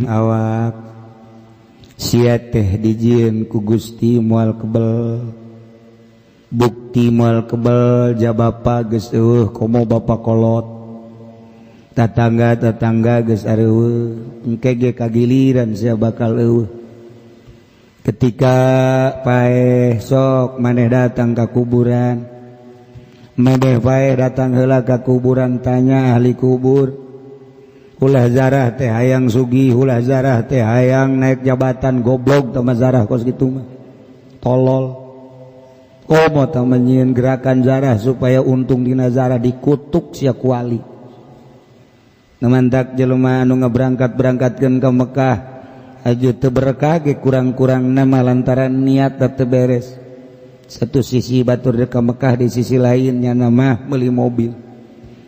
Awak sia teh dijieun ku Gusti moal kebel, bukti moal kebel ja bapa geus eueuh, komo bapa kolot, tatangga tetangga geus areueuh, engke ge kagiliran sia bakal eueuh. Ketika paeh, sok maneh datang ka kuburan, maneh paeh datang heula ka kuburan, tanya ahli kubur. Ulah zarah teh hayang sugih, ulah zarah teh hayang naik jabatan. Goblok tama zarah kos gitu mah, tolol. Komo tama nyieun gerakan zarah supaya untung dina zarah, dikutuk sia kuali. Mantak jelema anu ngaberangkat-berangkatkeun ke Mekah aju teu berkah ge kurang-kurang nama lantaran niat teu beres. Satu sisi batur ke Mekah, di sisi lainnya nama beli mobil.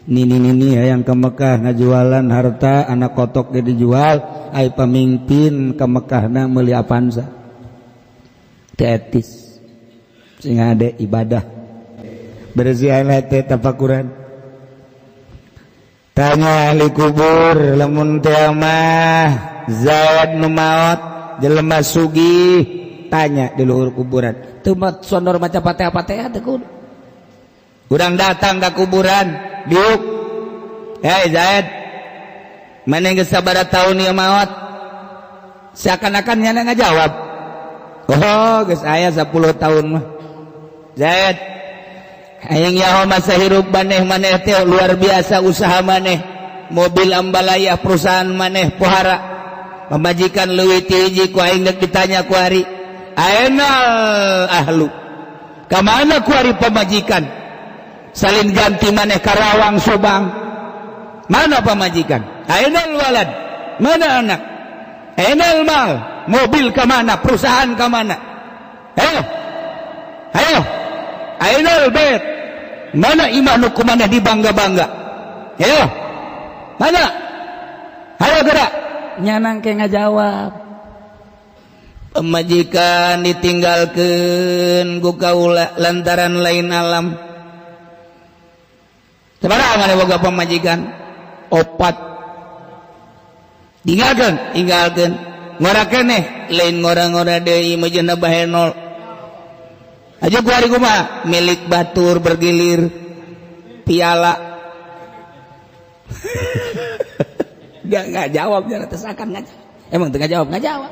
Nini nini yang ke Mekah ngajualan harta, anak kotok ge dijual, ai pemimpin ke Mekah na meuli Avanza. Teu etis sehingga ada ibadah bersihan teh tafakuran. Tanya ahli kubur, lamun teh mah Zaid nu maot jelema sugih, tanya di luhur kuburan teu sondor maca Fatihah-Fatihah teu kudu. Urang datang ke kuburan, diuk, "Hei Zaid, mana geus sabaraha tahun ieu maot?" Seakan-akan nyana ngajawab, "Oh, geus aya 10 tahun mah." "Zaid, hayang nyaho masa hirup maneh, maneh teh luar biasa usaha maneh, mobil ambalaya, perusahaan maneh pohara, pamajikan leuwih ti hiji. Ku aing deuk ditanya ku ari, ainal ahlu, ka mana ku ari pamajikan? Salin ganti maneh Karawang, Subang, mana pamajikan? Ainal walad, mana anak? Ainal mal, mobil ke mana, perusahaan ke mana? Ayo, ayo. Ainal bait, mana imah nu ku maneh dibangga-bangga? Ayo, mana? Ayo gerak." Nyanang ke ngajawab. "Pemajikan ditinggalkan ku kaula lantaran lain alam." "Sabaraha maneh boga pemajikan?" "Opat." "Tinggalkeun, tinggalkeun. Ngora keneh?" "Lain ngora-ngora deui, meujeuna bahenol aja. Ku ari kumaha? Milik batur bergilir piala." Gak nggak jawab, jangan tesakan nggak. Emang tengah jawab, nggak jawab.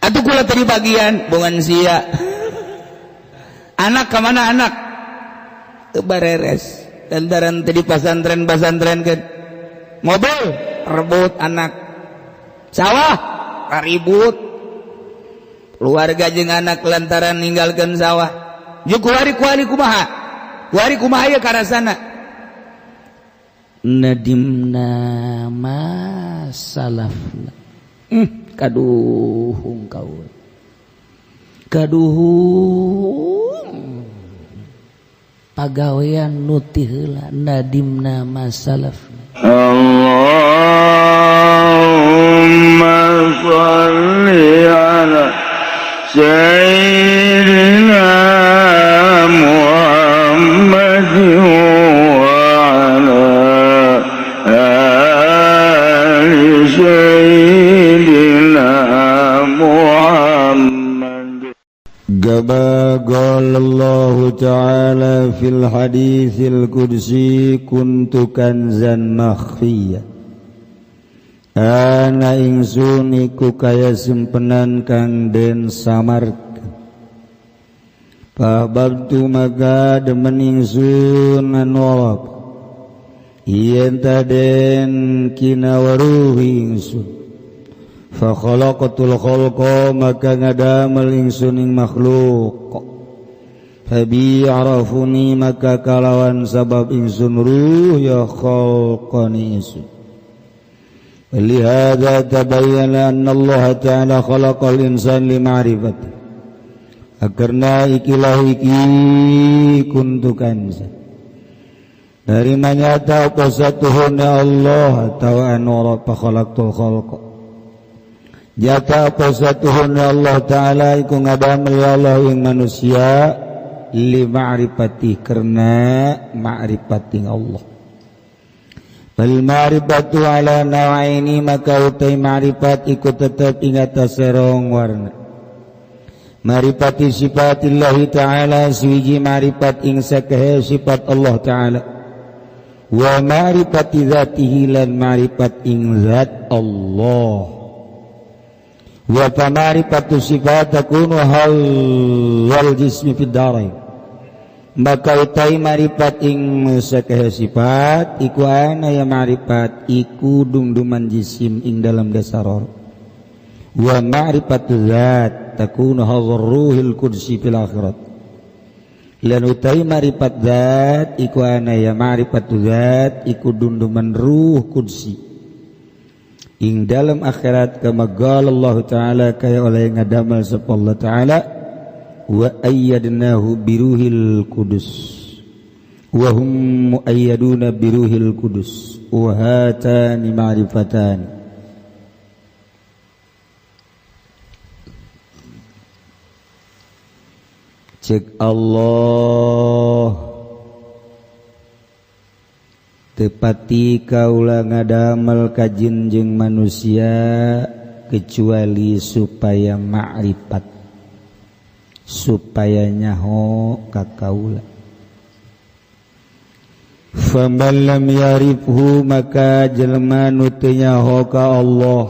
Atuh kula tadi bagian bongan sia. "Anak kemana anak?" "Bareres lantaran tadi pasantren pasantren ke mobil rebut anak, sawah ribut keluarga jeung anak lantaran ninggalkan sawah. Juk kuari, kuari kumaha, kuari kumaha ya karasana?" Nadimna ma salafna. Kaduhung kaul, kaduhung pagawean nu ti heula. Nadimna ma salafna. اللهم صل على سيدنا محمد وعلى آل سيدنا محمد. كما قال الله تعالى في الحديث القدسي: كنت كنزا مخفيا. Ana ingsun iku kaya simpenan kang den samarkeun. Fa'ahbabtu, maka demen ingsun, an uraf, yen ta den kinaweruhi ingsun. Fa khalaqatul khalqa, maka ngadamel ingsun ing makhluk. Fabi arafuni, maka kalawan sabab ingsun ruh ya khalqani ingsun. ولهذا تبين أن الله تعالى خلق الإنسان لمعرفته. Karena ikilah iki kuntu kanza. Dari manyata apa satuhuna Allah atau anu fa khalaqtul khalqa. Jata apa satuhuna Allah Ta'ala iku ngadamel ya Allah ing manusia li ma'rifati, karena ma'rifati Allah. Wal ma'rifatu ala nawaini, maka utai ma'rifat iku tetep ing atas rong warna. Ma'rifati sifatillahi ta'ala, suwiji ma'rifat ing sakehe sifat Allah ta'ala. Wa ma'rifati dzatihi lan ma'rifat ing zat Allah. Wa ma'rifatu sifat takunu hal wal jismi fid darain. Maka utai ma'rifat ing sakehe sifat iku ana ya ma'rifat iku dungduman jisim ing dalam dasar. Wa ma'rifatu zat takunu hadzal ruhil qudsi fil akhirat. Lan utai ma'rifat zat iku ana ya ma'rifatu zat iku dunduman ruh qudsi ing dalam akhirat, kama qala Allah ta'ala, kaya oleh ngadamel sapa Allah ta'ala, wa ayyadnahu biruhil qudus wa hum muayyaduna biruhil qudus wa hatani ma'rifatan. Cek Allah tepati kaula ngadamel kajin jeung manusia kecuali supaya ma'rifat, supaya nyaho ka kaula. Faman lam yarifhu, maka jelema nu teu nyaho ka Allah,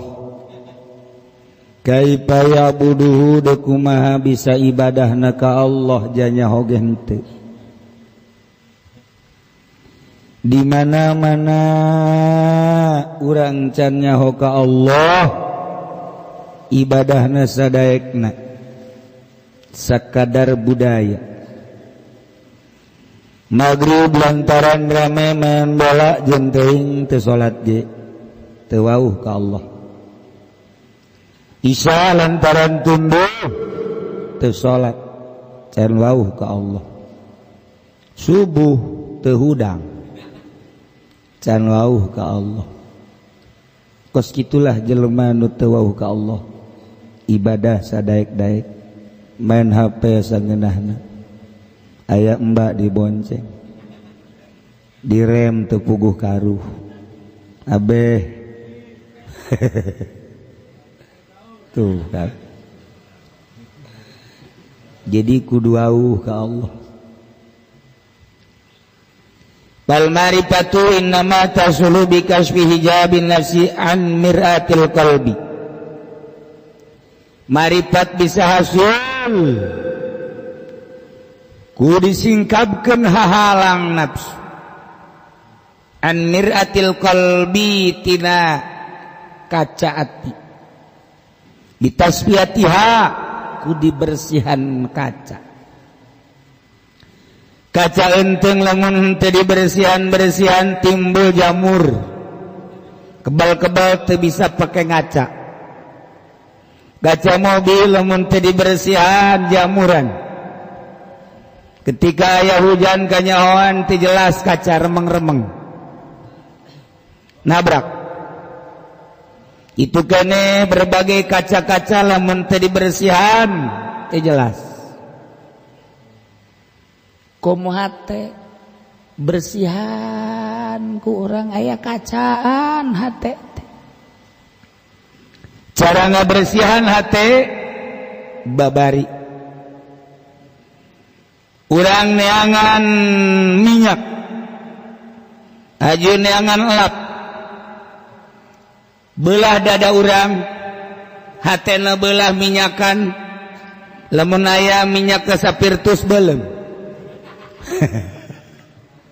kaifa ya'buduhu, deuk kumaha bisa ibadahna ka Allah janyaho ge henteu. Di mana-mana urang can nyaho ka Allah, ibadahna sadaekna sakadar budaya. Maghrib lantaran rame main bola jeung teuing teu salat ge teu wauh ka Allah. Isya lantaran tunduh teu salat can wauh ka Allah. Subuh teu hudang can wauh ka Allah. Kos kitulah jelema nu teu wauh ka Allah, ibadah sadaek-daek, main HP sangeunahna, aya embak dibonceng, direm teu puguh karuh abeh. Tuh kan. Jadi kudu wauh ka Allah. Bal ma'rifatu innama tasulu bi kasfi hijabin nafsi an mir'atil qalbi. Ma'rifat bisa hasil ku disingkapkeun hahalang nafsu an mir'atil qalbi tina kaca ati, ditasbihatiha ku dibersihan kaca. Kaca enteng lamun henteu dibersihan-bersihan timbul jamur, kebal-kebal teu bisa pake ngaca. Kaca mobil lamun teu dibersihan jamuran, ketika aya hujan kanyahoan teu jelas kaca remeng-remeng nabrak. Itu kene berbagai kaca-kaca lamun teu dibersihan teu jelas. Komo hate bersihan ku urang aya kacaan hate. Cara ngabersihan hate babari urang neangan minyak, aju neangan lap, belah dada urang, hatena belah minyakan, lamun aya minyak kesapirtus belum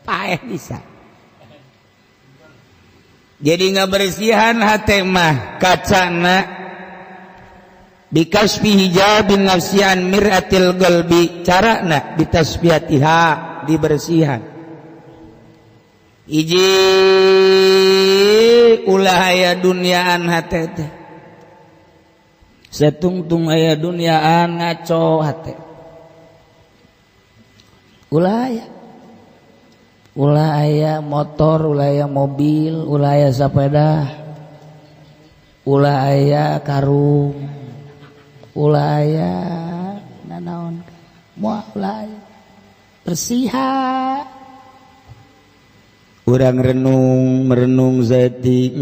paeh bisa. Jadi ngabersihan hate mah kacana bikasfi hijabin nafsian miratil qalbi, carana bitasbihatiha dibersihan. Hiji ulah aya duniaan hate teh, Satungtung aya duniaan ngaco hate. Ulah aya, ulah aya motor, ulah aya mobil, ulah aya sepeda, ulah aya karung, ulah aya nanaon, moal ulah aya. Bersihan. Urang renung merenung zati.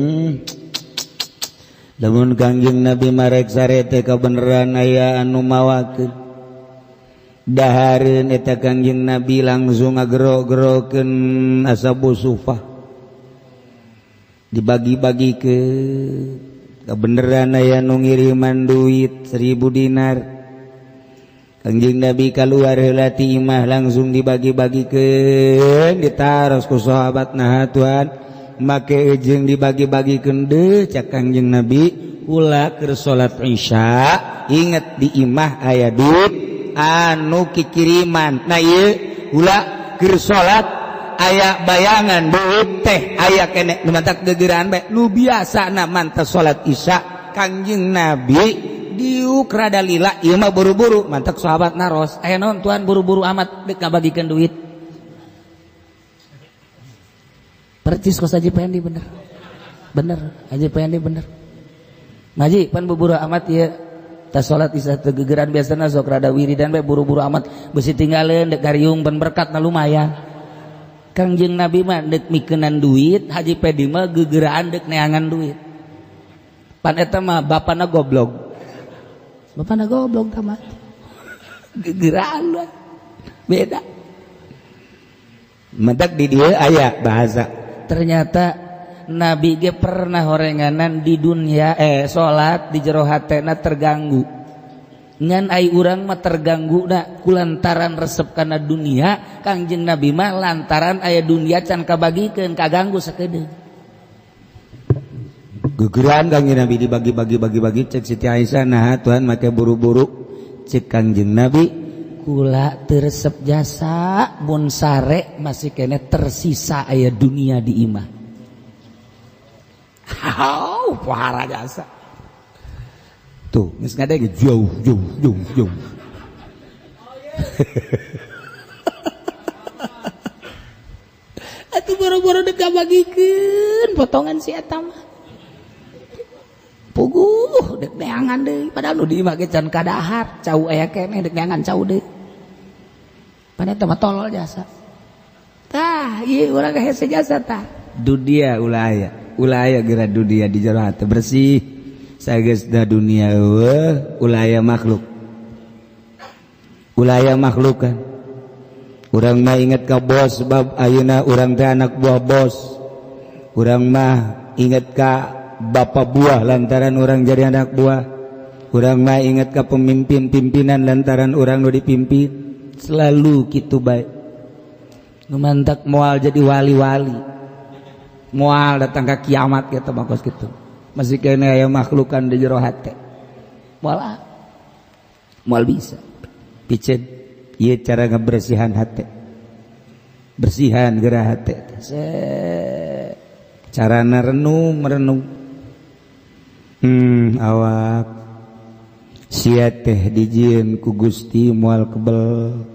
Lamun Kangjeng Nabi marek sare teh kabeneran aya anu mawakeun dahareun eta Kangjeng Nabi langsung ngagero-gerokeun ashabu sufah dibagi-bagi ke kebeneran aya nu ngiriman duit 1000 dinar. Kangjeng Nabi keluar heula ti imah langsung dibagi-bagikeun ditaros ku sahabat, "Nah Tuhan, make jeung dibagi-bagikeun deui?" Cak Kangjeng Nabi, "Kula keur salat Isya inget di imah aya duit anu kikiriman. Nah ieu kula keur salat aya bayangan duit teh aya keneh." Nu mantak gegeraan bae nu biasana mantas salat Isya Kangjeng Nabi diuk rada lila, ieu mah buru-buru. Mantak sahabat naros, "Aya naon Tuhan buru-buru amat dek ngabagikeun duit?" Percis kos Haji Pendi bener. Bener, Haji Pendi bener. Ngaji pan buru-buru amat ya. Tas salat isya teu gegeran biasana sok rada wiridan bae buru-buru amat besi tinggalin dek gariung pan berkat na lumayan. Kangjeng Nabi mah dek mikeunan duit, Haji Pendi mah gegeraan dek neangan duit. Pan eta mah bapana goblok. Bapana goblok tamat. Gegeraan lah. Beda. Mentak di dieu aya bahasa. Ternyata Nabi ge pernah horenganan di dunia salat di jero hatena terganggu. Ngan ai urang mah terganggu na kulantaran resep kana dunia, Kangjeng Nabi mah lantaran aya dunia can kabagikeun kaganggu sakedeung. Gegeran Kangjeng Nabi dibagi-bagi bagi-bagi. Cek Siti Aisyah, "Nah Tuhan make buru-buru?" Cek Kangjeng Nabi, "Kula teu resep jasa mun sare masih kene tersisa aya dunia di imah." Hau, pohara jasa. Tuh, geus ngadege jauh jauh jauh jauh. Atuh boro-boro dek kabagikeun potongan si eta mah. Puguh dek neangan deui, padahal nu di imah ge can kadahar, cau aya keneh dek neangan cau deui. Padahal eta mah tolol jasa. Tah, ieu urang hese jasa tah. Dunia ulah aya, ulah aya geura dunia di jero hate bersih. Sageus da dunia eueuh, ulah aya makhluk. Ulah aya makhluk kan. Urang mah inget ka bos sebab ayeuna urang teh anak buah bos. Urang mah inget ka bapak buah lantaran orang jadi anak buah. Urang mah inget ka pemimpin pimpinan lantaran orang nu dipimpin. Selalu kitu bae. Nu mantak moal jadi wali-wali. Moal datang ka kiamat kitu mah kos kitu. Masih kene aya makhlukan di jero hate. Moal moal bisa. Piceun ieu cara ngebersihan hate. Bersihan geura hate. Carana renung merenung. Awak sia teh dijieun ku Gusti moal kebel.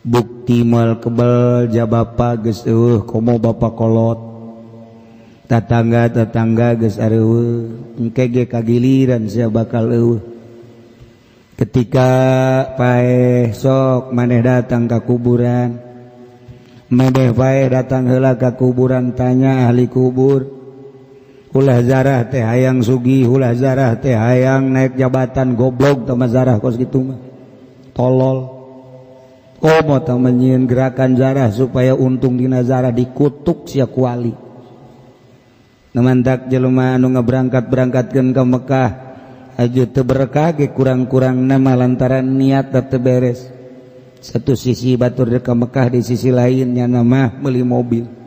Bukti moal kebel ja bapa geus eueuh komo bapa kolot. Tatangga-tatangga geus areueuh, engke ge kagiliran sia bakal eueuh. Ketika paeh sok maneh datang ka kuburan, maneh paeh datang heula ka kuburan tanya ahli kubur. Ulah zarah teh hayang sugih, ulah zarah teh hayang naik jabatan, goblok tah zarah kos kitu mah. Tolol. Komo tah menyieun gerakan zarah supaya untung dina zarah dikutuk sia kuali. Nu mantak jelema anu ngaberangkat-berangkatkeun ka Mekah aju teu berkah ge kurang-kurang nama lantaran niat teu beres. Satu sisi batur ka Mekah, di sisi lainnya nama meuli mobil.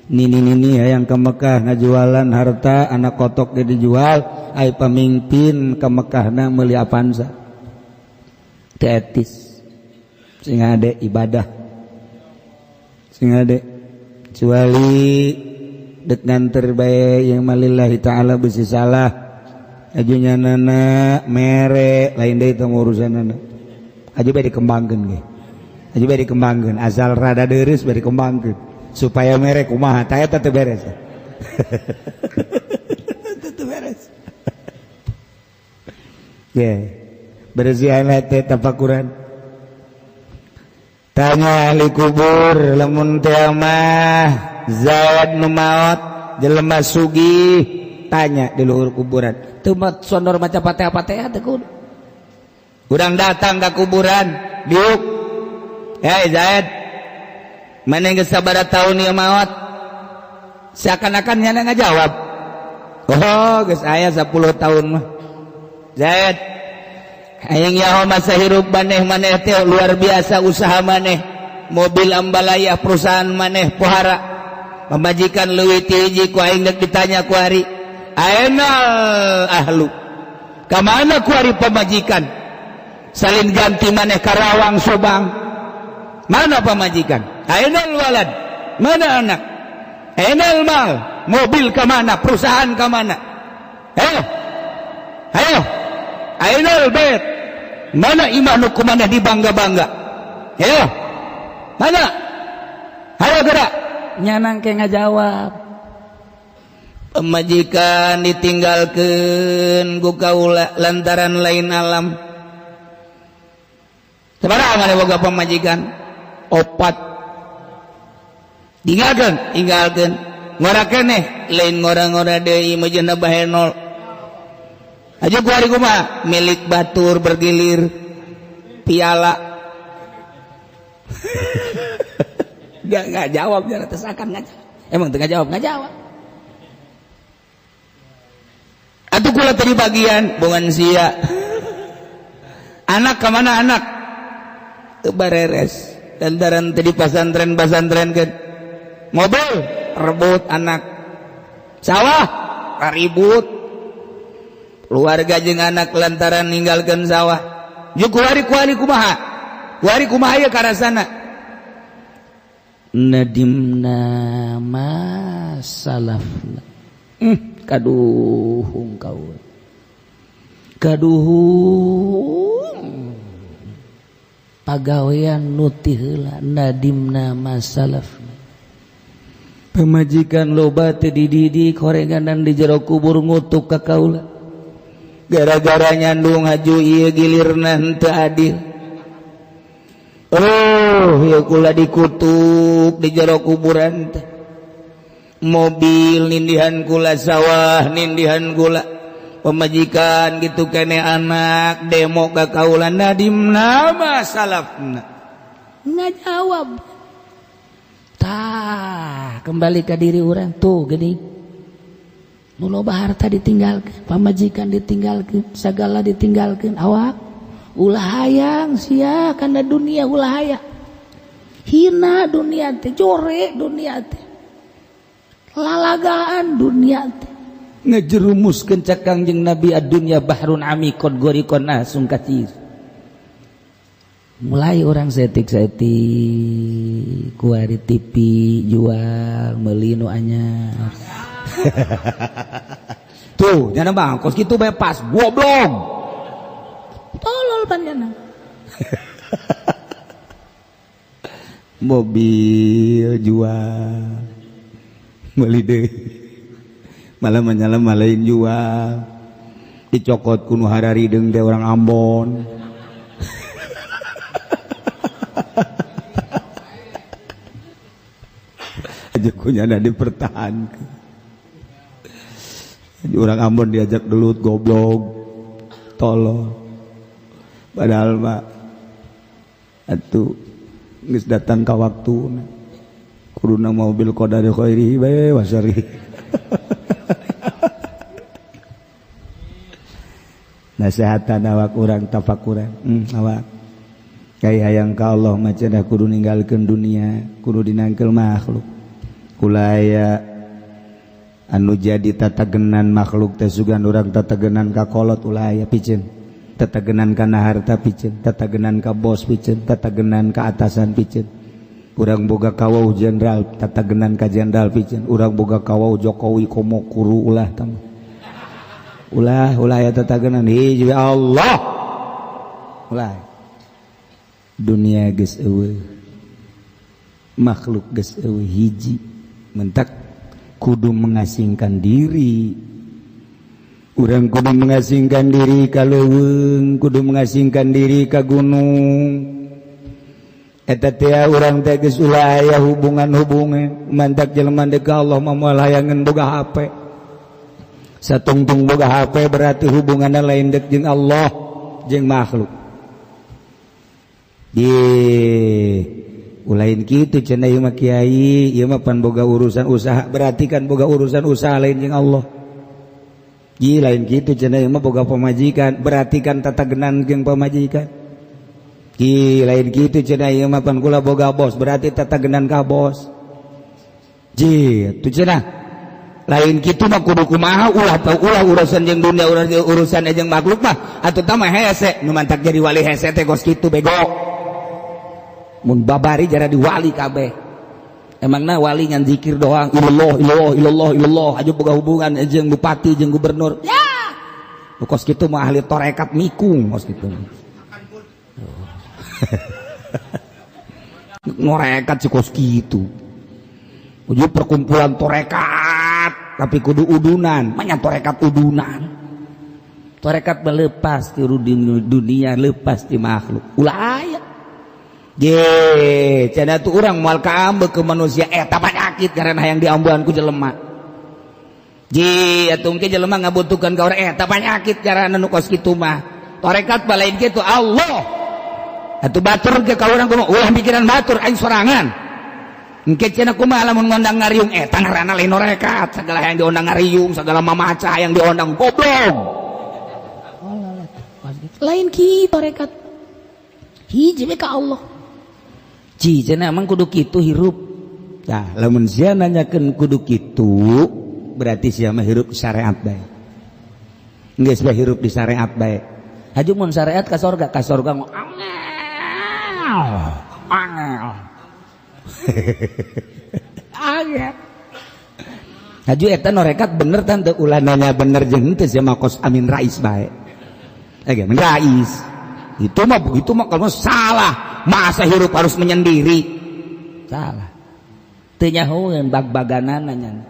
Nini-nini hayang ke Mekah ngajualan harta anak kotok ge dijual, ai pamimpin ke Mekahna meuli Avanza. Teu etis. Sing ade ibadah. Sing ade kecuali dek nganter bae yang malillahi ta'ala besi salah. Ajunya nana mere lain deui teh urusanana. Aju bae dikembangkeun ge. Aju bae dikembangkeun asal rada deureus bae dikembangkeun. Supaya mere kumaha tah eta teu beres. Teu beres. Ye. Bersihan hate tafakuran. Tanya ahli kubur lamun teh mah Zaid nu maot jelema sugih tanya di luhur kuburan teu sondor maca Fatihah-Fatihah teu kudu. Urang datang ka kuburan diuk, "Hei Zaid, maneh geus sabaraha taun ieu maot?" Seakan-akan nyana ngajawab, "Oh, geus aya 10 tahun mah." "Zaid, hayang nyaho masa hirup maneh, maneh teh luar biasa usaha maneh, mobil ambalaya, perusahaan maneh pohara, pamajikan leuwih ti hiji. Ku aing deuk ditanya kuari, ainal ahlu, ka mana kuari pamajikan? Salin ganti maneh Karawang, Subang, mana pamajikan? Ainal walad, mana anak? Ainal mal, mobil ke mana, perusahaan ke mana? Ayo, ayo, ainal bait, mana imah nu ku maneh dibangga-bangga? Ayo, mana? Ayo gerak." Nyanang ke ngajawab. Pemajikan ditinggalkan ku kaula lantaran lain alam. Sabaraha maneh boga pamajikan? Opat. Tinggalkeun, tinggalkeun. Ngora keneh, lain ngora-ngora deui mah jeung bahenol. Aja kuari kumaha? Milik batur bergilir piala. Gak jawab jangan tesakan nggak. Emang tengah jawab nggak jawab. Atuh kula tadi bagian bongan sia. Anak kemana anak? Bareres. Lantaran tadi pasantren-pasantren kan. Mobil rebut anak. Sawah ribut. Keluarga jeung anak lantaran ninggalkeun sawah. Jeung kuari-kuari kumaha? Kuari kumaha ye karasana? Nadimna masalafna. Kaduhung kaul. Kaduhung pagawean nu ti heula nadimna masalafna. Pemajikan loba teu dididik horenganan di jero kubur ngutuk ka kaula. Gara-gara nyandung haju ieu gilirna henteu adil. Oh, ieu kula dikutuk di jero kuburan teh. Mobil nindihan kula, sawah nindihan kula, pemajikan gitu kene, anak demo ka kaula. Nadimna masalafna. Ngajawab. Tah, kembali ke diri orang tuh gini. Nu loba harta ditinggalkeun, pamajikan ditinggalkeun, segala ditinggalkeun, awak ulah hayang sia kana dunia, ulah hayang. Hina dunia teh, jore dunia teh. Lalagaan dunia teh. Ngejerumuskeun cek Kangjeng Nabi, ad-dunya bahrun amikon gorikon nasung katsir. Mulai orang setik-setik kuari TV jual meuli nu anyar. Tuh, nyana bang, kos kitu bae pas, goblok. Tolol panjana. Mobil jual. Meuli deui. Malah menyala malain jual. Dicokot ku nu hararideung teh orang Ambon. Aja ku nyana dipertahankan. Orang Ambon diajak gelut goblok tolol. Padahal mah atuh geus datang ka waktuna. Kuduna mobil qadari khairihi bae wa syarrihi. Nasehatan awak urang tafakuran. Awak kai hayang ka Allah mah cenah kudu ninggalkeun dunia, kudu dinangkeul makhluk. Kula aya anu jadi tatagenan makhluk teh sugan urang tatagenan ka kolot ulah aya piceun, tatagenan kana harta piceun, tatagenan ka bos piceun, tatagenan ka atasan piceun. Urang boga kawau jenderal tatagenan ka jenderal piceun, urang boga kawau Jokowi komo kuru ulah tam. Ulah ulah aya tatagenan hiji Allah. Ulah. Dunia geus eueuh. Makhluk geus eueuh hiji. Mentak kudu mengasingkan diri. Urang kudu mengasingkan diri ka leuweung, kudu mengasingkan diri ka gunung. Eta teh urang teh geus ulah aya hubungan-hubungan mantak jelema deuk ka Allah mah moal hayangeun boga HP. Satungtung boga HP berarti hubunganna lain deuk jeung Allah jeung makhluk. Di ulain kitu cenah ieu mah kiai, ieu mah pan boga urusan usaha, berarti kan boga urusan usaha lain jeung Allah. Ji lain kitu cenah ieu mah boga pamajikan, berarti kan tatagenan jeung pamajikan. Ki lain gitu cenah ieu mah pan kula boga bos, berarti tatagenan ka bos. Ji tu cenah lain kitu mah kudu kumaha, ulah tau ulah urusan jeung dunia, urusan jeung makhluk mah atuh tah mah hese nu mantak jadi wali hese teh kos kitu bego. Mun babari jara di wali kabeh. Emangna wali ngan zikir doang illallah illallah illallah illallah aja boga hubungan jeung bupati jeung gubernur. Ya. Nu kos kitu mah ahli tarekat mikung kos kitu. Ngorekat si kos kitu. Uju perkumpulan torekat tapi kudu udunan, banyak torekat udunan. Torekat melepas di dunia, lepas di makhluk. Ulah aya. Je, cenah tuh urang moal kaambe ke manusia eta penyakit karena hayang diambuhan ku jelema. Je, atuh engke jelema ngabutuhkeun ka urang eta penyakit karena nu kos kitu mah. Torekat balain kitu Allah. Atuh batur ke ka urang kumaha ulah pikiran batur aing sorangan. Engke cenah kumaha lamun ngondang ngariung eta ngaranna lain torekat, segala hayang diondang ngariung, segala mamaca hayang diondang goblok. Lain ki torekat. Hiji we ka Allah. Ji cenah emang kudu kitu hirup. Tah, lamun sia nanyakeun kudu kitu, berarti sia mah hirup syariat bae. Geus bae hirup di syariat bae. Haju mun syariat ka sorga, ka sorga angel. Angel. Haju eta norekat bener tante ulah nanya bener jeung henteu sia mah kos Amin Rais bae. Amin Rais. Itu mah begitu mah kalau salah. Masa hirup harus menyendiri. Salah. Teu nyahoeun bag-baganana nya.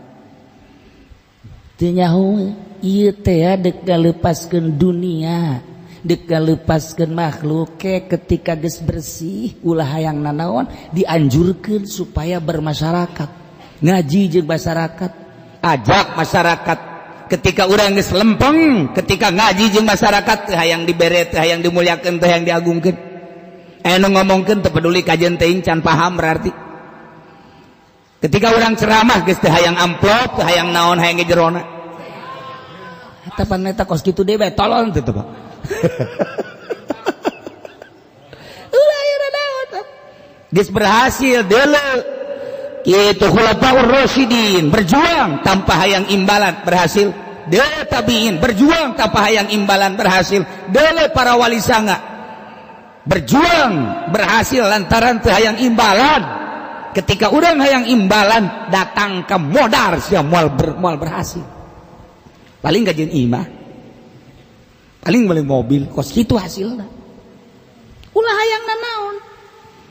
Teu nyahoeun ieu teh deuk ngalepaskeun dunia, deuk ngalepaskeun makhluk ke ketika geus bersih ulah hayang nanaon dianjurkeun supaya bermasyarakat. Ngaji jeung masyarakat, ajak masyarakat. Ketika urang geus lempeng, ketika ngaji jeung masyarakat teu hayang dibere, teu hayang dimuliakeun, teu hayang diagungkeun. Anu ngomongkeun teu peduli kajian teuing can paham berarti. Ketika urang ceramah geus teu hayang amplop, teu hayang naon, hayang jerona. Eta pan eta kos kitu deui bae tolol teu Pak. Ulah ieu naon. Geus berhasil deuleu. Kitu khulafaur rasyidin berjuang tanpa hayang imbalan berhasil. Deuleu tabiin berjuang tanpa hayang imbalan berhasil. Deuleu para wali sanga berjuang berhasil lantaran teu hayang imbalan. Ketika urang hayang imbalan datang ke modar sia moal berhasil. Paling gajian imah, paling beli mobil kos kitu hasilna. Ulah hayang nanaon.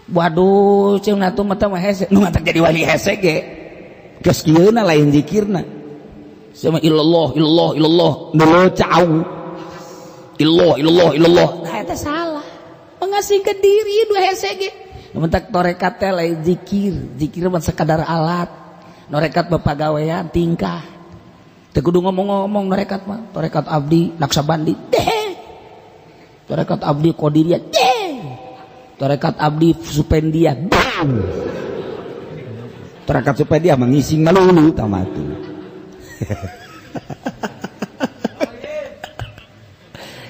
Waduh, ceung atuh mah mah hese. Nu matak jadi wali hese ge. Geus kieuna lain zikirna. Sama illallah illallah illallah nu cau. Illallah illallah illallah. Nah eta salah. Mengasingkeun diri dua hese ge. Mentak torekat teh lain zikir, zikir mah sekadar alat. Norekat bapagawean tingkah. Teu kudu ngomong-ngomong norekat mah, torekat abdi Naksabandi deh. Torekat abdi Qadiriyah deh. Torekat abdi Supendia deh. Torekat Supendia mengising melulu tamatu.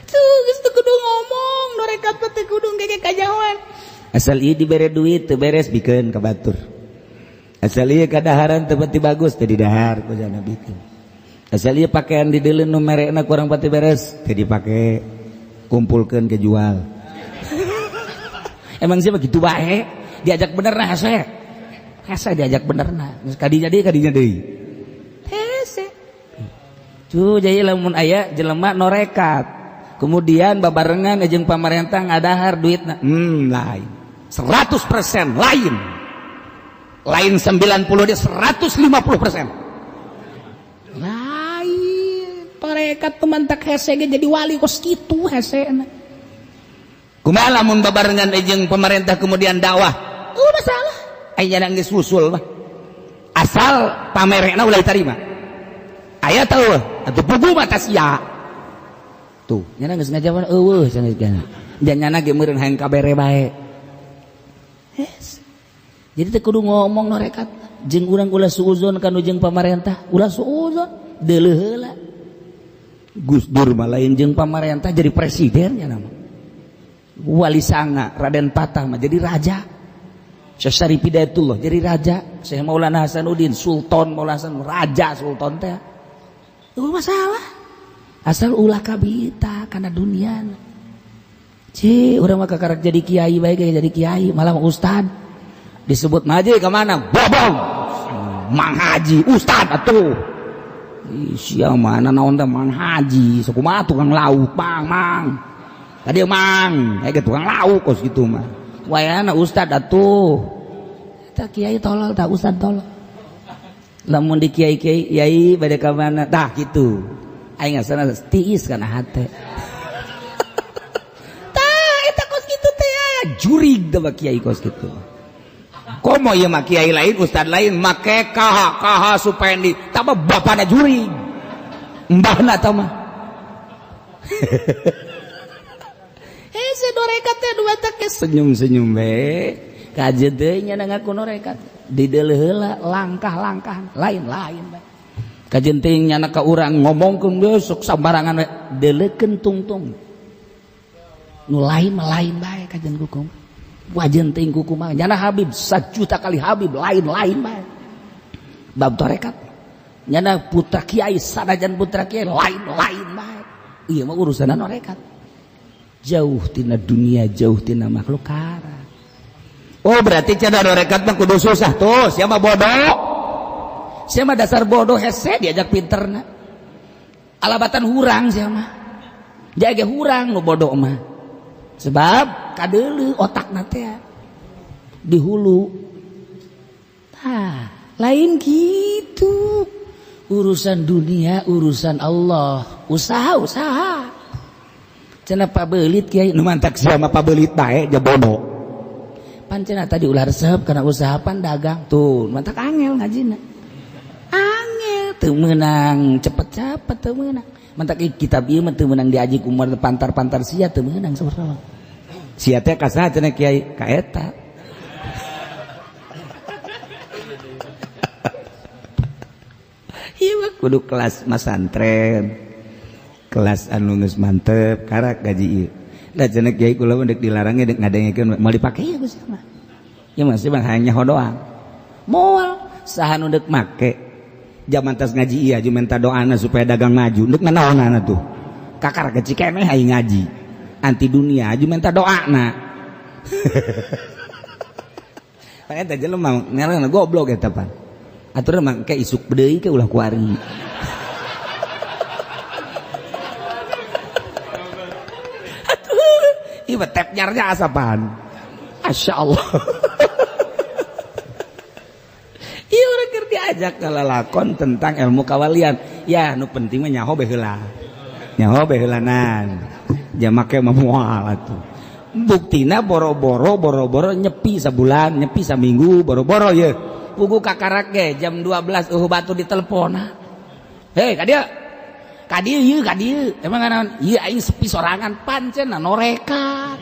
Tuh geus teu kudu ngomong, norekat mah teu kudu ngege kajahoan. Asal ieu dibere duit teu beres bikeun ka batur. Asal ieu kadaharan teu pati bagus teu didahar ku jana bikeun. Asal ieu pakaian dideuleun nu merekna kurang pati beres teu dipake, kumpulkeun ke jual. Emang sih begitu bae, diajak bener nah hese. Hese diajak bener nah. Geus kadinya deui. Hese. Tuh jadi lamun aya jelema norekat. Kemudian babarengan jeung pamarentah ngadahar duitna. Lain. 100% lain. Lain 90 dia 150%. Lain. Torekat pemantak hese ge jadi wali kos kitu hese. Kumaha lamun babarengan jeung pemerintah kemudian dakwah? Oh masalah. Aya geus usul mah. Asal pamerekna ulah diterima. Aya teu atuh pugu mah sia. Tuh, nyana geus ngajawan eueuh cenah geus. Janyana ge meureun hayang kabere bae. Yes. Jadi teu kudu ngomong norekat jeung urang ulah suuzon ka nu jeung pamarentah, ulah suuzon deuleuh heula. Gus Dur mah lain jeung pamarentah jadi presiden nya nama. Wali Sanga Raden Patah mah jadi raja. Syekh Syarif Hidayatullah jadi raja, Syekh Maulana Hasanuddin Sultan Maulana Hasan raja sultan teh. Itu masalah. Asal ulah kabita kana dunia. Ci, urang mah kakarak jadi kiai bae ge jadi kiai, malah ustad. Disebut maji ke mana? Bobong. Mang Haji, ustad atuh. Ih, sia mana naon teh Mang Haji, sakumaha tukang lauk, Mang, Mang. Tadi Mang, kayak tukang lauk kos gitu mah. Wayana ustad atuh. Eta kiai tolol tah ustad tolol. Lamun di kiai-kiai, yai bade ka mana? Tah kitu. Aing asana tiis kana hate. Tah eta kos kitu teh jurig teh kiai kos kitu. Komo ieu mah kiai lain, ustad lain make kaha kaha Supendi, tah mah bapana jurig. Mbahna tah mah. Hese norekat teh dua teh senyum-senyum we. Kajeun deui nya ngaku norekat. Dideuleuh heula langkah-langkah lain-lain bae. Kajeun teuing nyana ka urang ngomongkeun we sok sambarangan we deuleukeun tungtung. Nu lain mah lain bae kajeun kukum. Wajeun teuing kukum mah nyana Habib sajuta kali Habib lain-lain bae. Bab tarekat. Nyana putra kiai sanajan putra kiai lain-lain bae. Ieu mah urusan norekat. Jauh tina dunia, jauh tina makhluk kara. Oh berarti cenah norekat mah kudu susah tuh, siapa bodoh? Siapa dasar bodoh hese diajak pinterna. Alabatan hurang siapa? Jaga hurang nu bodoh mah. Sebab kadeuleu otakna teh di hulu. Tah, lain gitu. Urusan dunia, urusan Allah. Usaha-usaha. Cenah pabelit kiai nu mantak sia mah pabelit bae ja bodoh. Pan cenah tadi ulah resep kana usaha pan dagang tuh mantak angel ngajina. Angel teu meunang cepet-cepet teu meunang. Mantak kitab ieu mah teu meunang diaji ku pantar-pantar sia teu meunang saurang. Sia teh ka saha cenah kiai ka eta. Ieu mah kudu kelas masantren. Kelas anu geus mantep karak gaji ieu. Da cenah kiai kula mah deuk dilarang ge deuk ngadengekeun moal dipake ya geus mah. Ya masih mah hanya doang. Moal saha nu deuk make. Jaman tas ngaji ieu aju minta doana supaya dagang maju. Deuk nanaonana tuh. Kakara kecil keneh aing ngaji. Anti dunia aju minta doana. Pan eta jelema ngaranna goblok eta pan. Atur mah ke isuk deui ke ulah kuari. Ieu mah tep nyarnya asapan. Masya Allah. Ieu urang keur diajak ka lalakon tentang ilmu kawalian. Ya nu penting mah nyaho bae heula. Nyaho bae heulanan. Jamake mah moal atuh. Buktina boro-boro nyepi sabulan, nyepi saminggu, boro-boro ye. Pugu kakarak ge jam 12 eueuh batu ditelepon. Hei, ka dieu. Ka dieu ieu, ka dieu. Emang naon? Ieu aing sepi sorangan pancen norekat.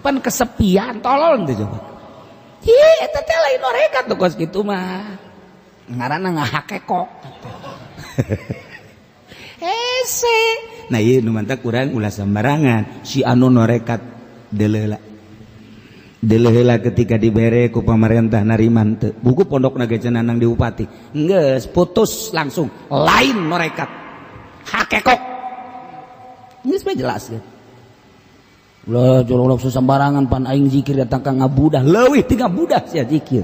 Pan kesepian tolol teh coba. Ih, eta teh lain norekat tuh kos kitu mah. Ngaranna ngahakekok. Hese. Nah ieu nu mantak urang ulah sembarangan. Si anu norekat deuleuh. Deuleuh heula ketika dibere ku pamarentah nariman teu. Buku pondokna ge cenah nang di bupati. Geus putus langsung lain norekat. Hakekok. Geus bae jelas ge. Ulah jorok sembarangan pan aing zikir datang ka ngabudah leuwih ti ngabudah sia zikir.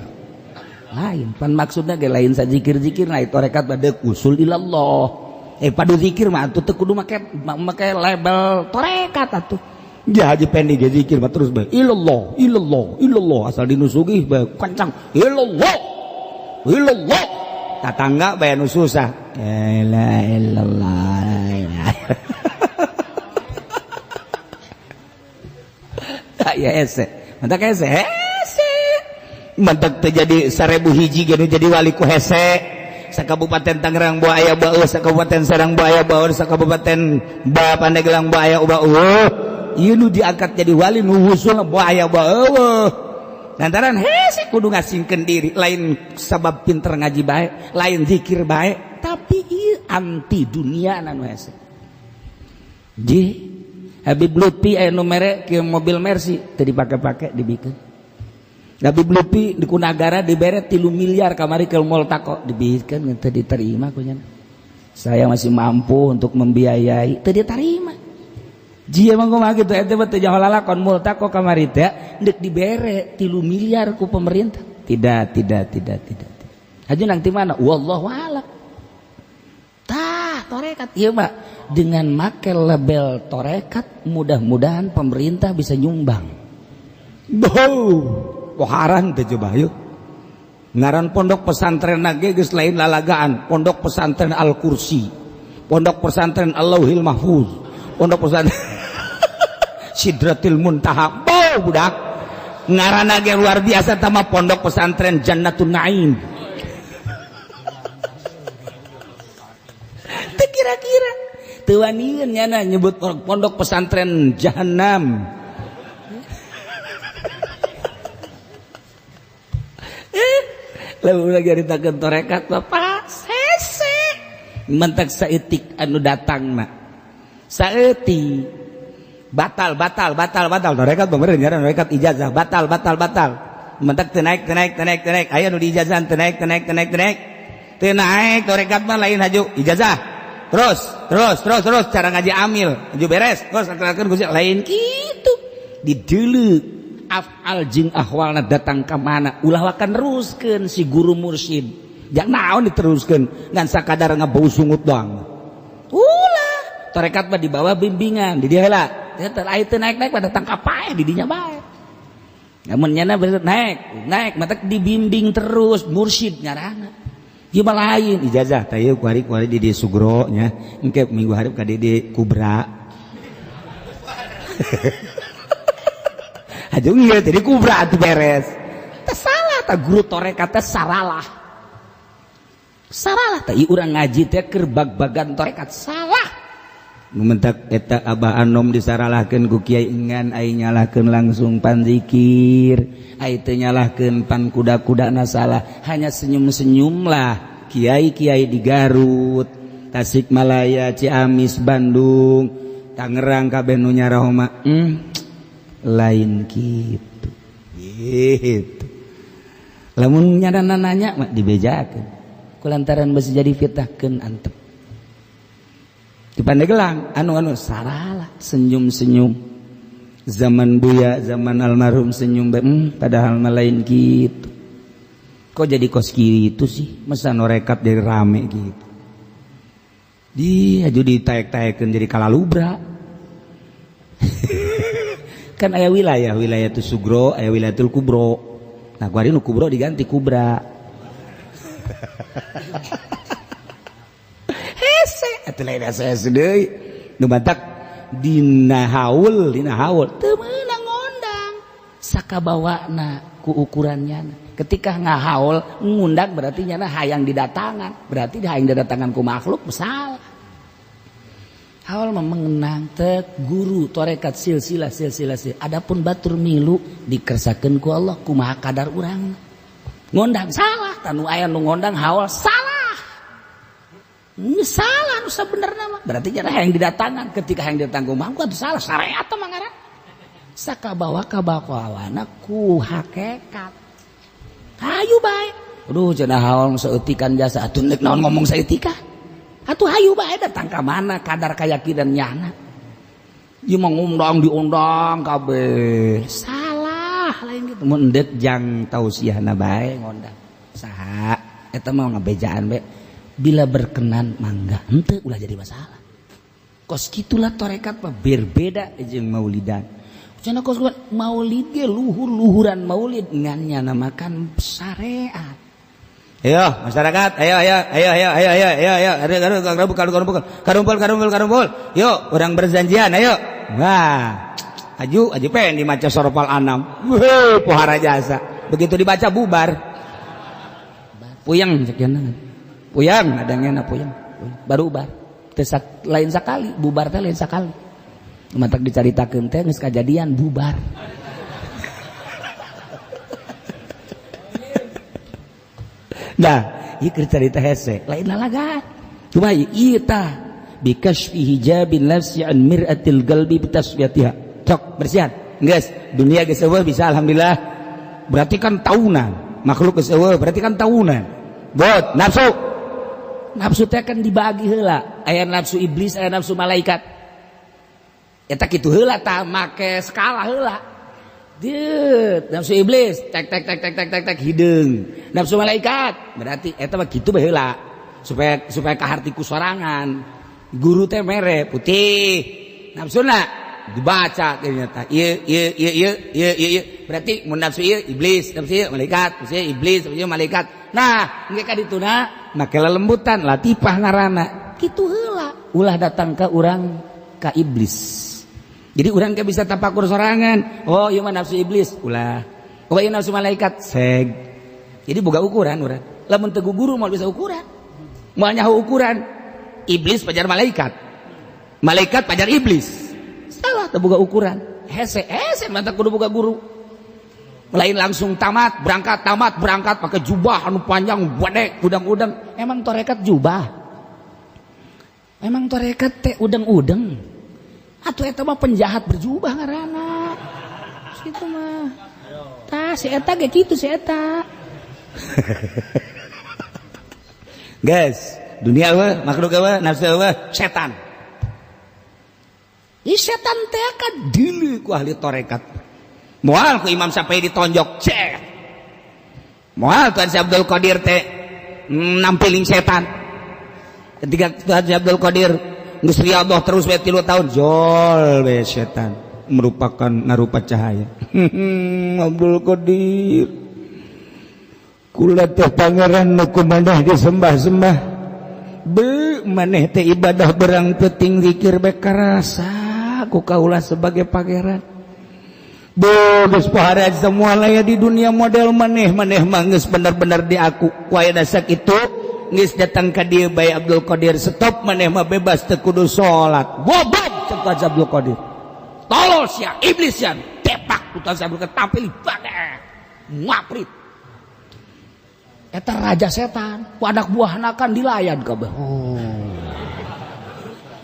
Lain pan maksudna ge lain sa zikir-zikir nah torekat bade usul ilallah. Padu zikir mah atuh teu kudu make label torekat atuh. Ya Haji Pendi ge zikir mah terus bae ilallah ilallah ilallah asal dinu sugih bae kencang ilallah ilallah. Tatangga bae nu susah. La ilaha illallah. Ya hese. Mantak hese. Hese. Mantak teu jadi 1001 ge nu jadi wali ku hese. Sakabupaten Tangerang boa aya bau, sakabupaten Serang boa aya bau, sakabupaten ba Pandeglang boa aya bau. Ieu nu diangkat jadi wali nu wusul boa aya bau. Lantaran hese kudu ngasingkeun diri, lain sabab pinter ngaji bae, lain zikir bae, tapi ieu anti dunia nu hese. Ji Habib Lutfi aya nu mere kieu mobil Mercy teu dipake-pake dibikeun. Habib Lutfi di Kunagara dibere 3 miliar kamari ke Multaqo dibikeun teu diterima ku nya. Saya masih mampu untuk membiayai, teu diterima. Ji emang kumaha kitu eta mah teu nyaho lalakon Multaqo kamari teh deuk dibere 3 miliar ku pemerintah. Tidak, tidak, tidak, tidak. Haju nang ti mana? Wallahu a'lam. Tah, torekat ieu mah dengan make label torekat mudah-mudahan pemerintah bisa nyumbang. Bau. Poharan teh coba yuk. Ngaran pondok pesantren ge geus lain lalagaan, pondok pesantren Al-Kursi, pondok pesantren Al-Lauhil Mahfuz, pondok pesantren Sidratil Muntaha. Bau budak. Ngaranna ge luar biasa tama pondok pesantren Jannatun Naim. Teu kira-kira teu wanian nyana nyebut pondok pesantren Jahannam. Lalu lagi haritakeun torekat bapak hese mentak saeutik anu datangna saeutik batal batal batal batal torekat bener nyaran torekat ijazah batal batal batal mentak teu naik teu naik teu naik teu naik aya nu diijazahan teu naik teu naik teu naik teu naik teu naik torekat mah lain haju ijazah terus terus terus terus cara ngaji amil haju beres terus akhir-akhir lain kitu dideuleu afal jeung ahwalna datang ka mana ulah wakan neruskeun si guru mursyid jangan naon diteruskeun ngan sakadar ngabau sungut doang ulah tarekat mah di bawah bimbingan di dieu heula teh aya teu naik-naik pada datang ka paeh di dinya bae namun nyana naik naik matak dibimbing terus mursyid ngaranna ieu mah lain ijazah tah ieu kuari-kuari di Sugro nya engke minggu hareup ka di Kubra. Aja iya jadi kubra atuh beres. Teh salah tah guru torekat teh saralah. Saralah teh urang ngaji teh keur bag-bagan torekat salah. Nu mentak eta Abah Anom disaralahkeun ku Kiai Engan ai nyalahkeun langsung pan zikir, ai teu nyalahkeun pan kuda-kudana salah, hanya senyum-senyumlah kiai-kiai di Garut, Tasikmalaya, Ciamis, Bandung, Tangerang kabeh nu nyaraho mah. Lain gitu gitu lamun nyadana nanya mah dibejakeun kulantaran besi jadi fitnahkeun antep di Pandeglang anu-anu saralah senyum-senyum zaman Buya zaman almarhum senyum padahal mah lain gitu kok jadi kos gitu sih masa norekat jadi rame gitu di aju ditaek-taekeun jadi kalalubra. Kan aya wilayah wilayah tu Sugro aya wilayatul Kubro. Nah kuari nu Kubro diganti Kubra. Hese atuh lain hese deui nu batak dina haul teu meunang ngondang sakabawana ku ukurannya. Ketika ngahaul ngundang berarti nyana hayang didatangan, berarti hayang didatangan ku makhluk salah. Haul mengenang tek guru torekat silsilah silsilah silsilah. Adapun batur milu dikersakeun ku Allah kumaha kadar urang. Ngondang salah, tanu aya nu ngondang haul salah. Ini salah nu sabenerna mah. Berarti nya hayang didatangan ketika hayang didatang ku mah atuh salah syariat mah ngaran. Sakabawa kabawana ku hakikat. Hayu bae. Aduh cenah haul saeutikan jasa atuh neuk naon ngomong saeutikan. Atuh hayu bae datang ka mana kadar keyakinan nyana. Ieu mah ngundang diundang kabeh. Salah lain gitu. Mun deuk jang tausiahna bae ngondang. Saha eta mah ngabejaan bae. Bila berkenan mangga henteu ulah jadi masalah. Kos kitulah torekat mah berbeda jeung maulidan. Cenah kos maulid ge luhur-luhuran maulid ngan nyana makan syariat. Ayo masyarakat, ayo ayo ayo ayo ayo ayo ayo ayo ayo karumpul karumpul karumpul karumpul. Yuk, orang berjanjian, ayo. Wah. Aju Haji Pendi maca sorofal anam. Weh, pohara jasa. Begitu dibaca bubar. Puyeng cek puyeng, ada puyeng. Baru bar. Tesak lain sekali, bubar teh lain sekali. Matak dicaritakeun teh geus kajadian bubar. Nah, ieu keur carita hese, lain lalagan. Cuma ieu tah bikashfi hijabin nafsi an mir'atil qalbi bitasfiyatiha. Cok bersihan geus dunia geus eueuh bisa alhamdulillah, berarti kan tahunan makhluk geus eueuh berarti kan tahunan bot nafsu nafsu teh kan dibagi heula, aya nafsu iblis aya nafsu malaikat, eta kitu heula tah make skala heula. Dieu nafsu iblis tek tek tek tek tek tek tek hideung, nafsu malaikat berarti eta mah kitu bae heula supaya supaya kaharti ku sorangan. Guru teh mere putih nafsuna dibaca ternyata ieu ieu ieu ieu ieu ieu berarti mun nafsu ieu iblis, nafsu ieu malaikat, nafsu ieu iblis, nafsu ieu malaikat. Nah, engke ka dituna make lelembutan latifah ngaranna. Kitu heula ulah datang ka urang ka iblis. Jadi urang ke bisa tapakur sorangan. Oh, ieu mah nafsu iblis, ulah. Oh, ieu nafsu malaikat, seg. Jadi boga ukuran urang. Lamun teu guru moal bisa ukuran. Moal nyaho ukuran. Iblis pajar malaikat. Malaikat pajar iblis. Salah terbuka ukuran. Hese hese mantap kudu buka guru. Lain langsung tamat berangkat pakai jubah anu panjang gede udang-udang. Emang torekat jubah? Emang torekat teh udang-udang? Atuh eta mah penjahat berjubah ngaranna. Kitu mah. Tah si eta ge kitu si eta. Guys, dunia eueuh, makhluk eueuh, nafsu eueuh, setan. Ih setan teh kan dulu ku ahli torekat. Moal ku Imam sampai ditonjok cek. Moal Tuhan Si Abdul Qadir teh nampiling setan. Ketika Tuhan Si Abdul Qadir geus riyadhah terus we 3 tahun jol we setan merupakan ngarupa cahaya. Abdul Qadir kula teh pangeran nu kumaneh disembah-sembah. Be maneh teh ibadah berang penting zikir bae karasa ku kaula sebagai pangeran. Geus pohara semua laya di dunia model maneh maneh mah geus bener-bener di aku. Ku aya sakitu geus datang ka dieu bae Abdul Qadir stop maneh mah bebas teu kudu salat. Goblok cek Abdul Qadir. Tolol sia iblis sia tepak ku Abdul Qadir tampil bage ngaprit. Eta raja setan, ku anak buahna kan dilayan kabeh. Oh.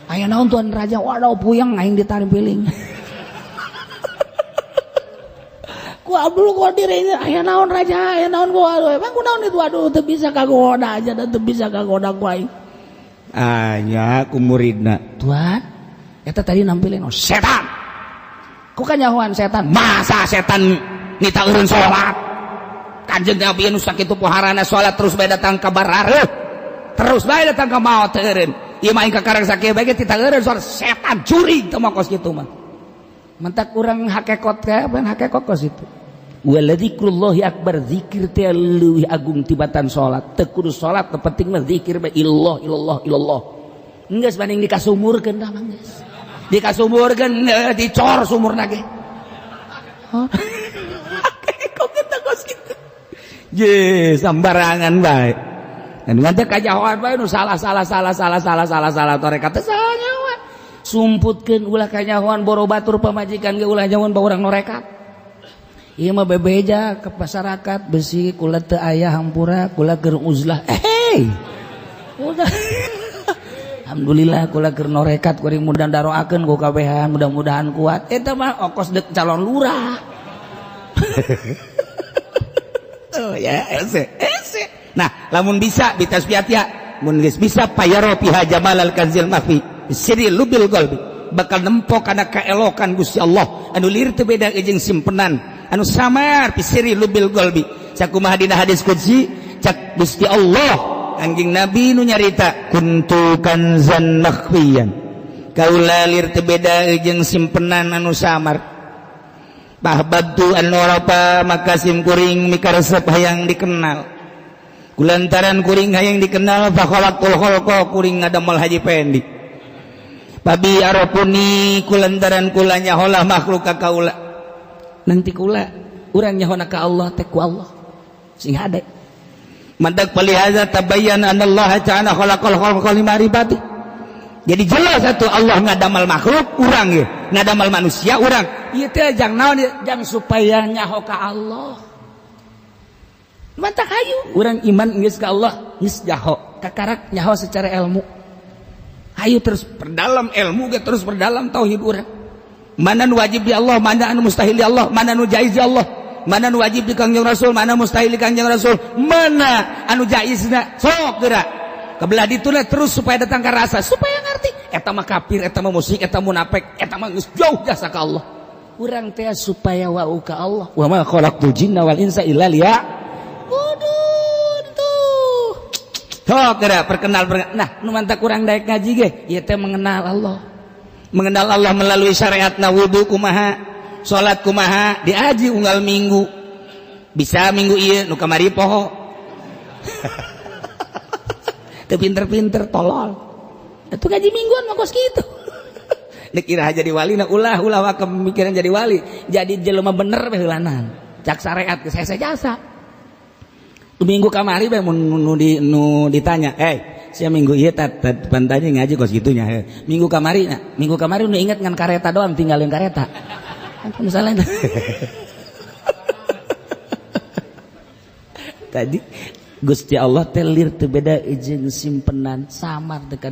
Aya naon tuan raja? Waduh puyeng aing ditampiling. Ku Abdul Qadir ini aya naon raja, aya naon gua, emang ku naon itu aduh teu bisa kagoda aja dan teu bisa kagoda ku aing. Anya ku muridna. Tuan, eta tadi nampilin oh, setan. Ku kanyahoan setan. Masa setan nita eureun salat? Kanjeng Nabi nu sakitu poharana salat terus bae datang ka barareuh. Terus bae datang ka maot teu eureun. Ieu mah aing kakarang sakieu bae ge tita eureun salat setan curi teu mah kos kitu mah. Mentak urang hakekot teh ban hakekot kos itu. Waladzikrullahi akbar, zikir teh leuwih agung tibatan salat. Teu kudu salat, nu penting mah zikir bae illallah illallah illallah. Geus banding dikasumurkeun tah mah geus. Dikasumurkeun dicor sumurna ge. Kok kita kos kitu. Je, sembarangan bae. Dan teh kajahoan bae nu salah salah salah salah salah salah salah torekat teh salah nyawa. Sumputkeun ulah kanyahoan boro batur pamajikan ge ulah nyahoan ba urang norekat. Ieu mah bebeja ke masyarakat besi kula teu aya hampura kula keur uzlah. Eh. Udah. Alhamdulillah kula keur norekat kuring mudah daroakeun ku kabehan mudah-mudahan kuat. Eta mah okos deuk calon lurah. Oh ya, ese, ese. Nah, lamun bisa bitasbiatia, mun geus bisa payaro piha jamalal kanzil mahfi, siri lubil qalbi, bakal nempo kana kaelokan Gusti Allah anu lir teu beda jeung simpenan, anu samar pisiri lubil qalbi. Sakumaha dina hadis qudsi, cak Gusti Allah anjing Nabi nu nyarita kuntu kanzan makhfiyan. Kaula lir teu beda jeung simpenan anu samar. Bahbabtu an nurapa maka sim kuring mikaresep hayang dikenal. Kulantaran kuring hayang dikenal fa khalaqul khalqa kuring ngadamel Haji Pendi. Babi arafuni kulantaran kula nyaholah makhluk ka kaula. Nanti kula urang nyahona ka Allah teh ku Allah sing hade. Mantak falihaza tabayyana anna Allah ta'ala khalaqal khalqa limaribati. Jadi jelas satu Allah ngadamal makhluk urang ye, ngadamal manusia urang. Ieu teh jang naon ieu? Jang supaya nyaho ka Allah. Mantak hayu urang iman geus ka Allah geus nyaho, kakarak nyaho secara ilmu. Hayu terus perdalam ilmu ge, terus perdalam tauhid urang. Mana nu wajib di Allah, mana anu mustahil di Allah, mana nu jaiz di Allah, mana nu wajib di Kangjeng Rasul, mana mustahil di Kangjeng Rasul, mana anu jaizna, sok geura. Kebelah dituna terus supaya datang ke rasa, supaya ngerti eta mah kafir, eta mah musyrik, eta munafik, eta mah geus jauh jasa ka Allah. Urang teh supaya wau ka Allah. Wa ma khalaqtul jinna wal insa illa liya. Kudun tuh. Sok geura perkenal, perkenal. Nah, nu mantak urang daek ngaji ge, ieu teh mengenal Allah. Mengenal Allah melalui syariat, na wudu kumaha, salat kumaha, diaji unggal minggu. Bisa minggu ieu nu kamari poho. Teu pinter-pinter tolol. Itu ngaji mingguan mah kos kitu. Dek iraha jadi wali na ulah ulah wa pemikiran jadi wali. Jadi jelema bener we heulanan. Cak syariat geus hese jasa. Minggu kamari bae mun nu, di, nu ditanya, "Eh, sia minggu ieu tat pantanya ngaji kos gitunya." He. Minggu kamari nah, minggu kamari nu inget ngan kareta doang, tinggalin kareta. Misalnya Tadi Gusti Allah teh lir teu beda jeung simpenan samar dekat.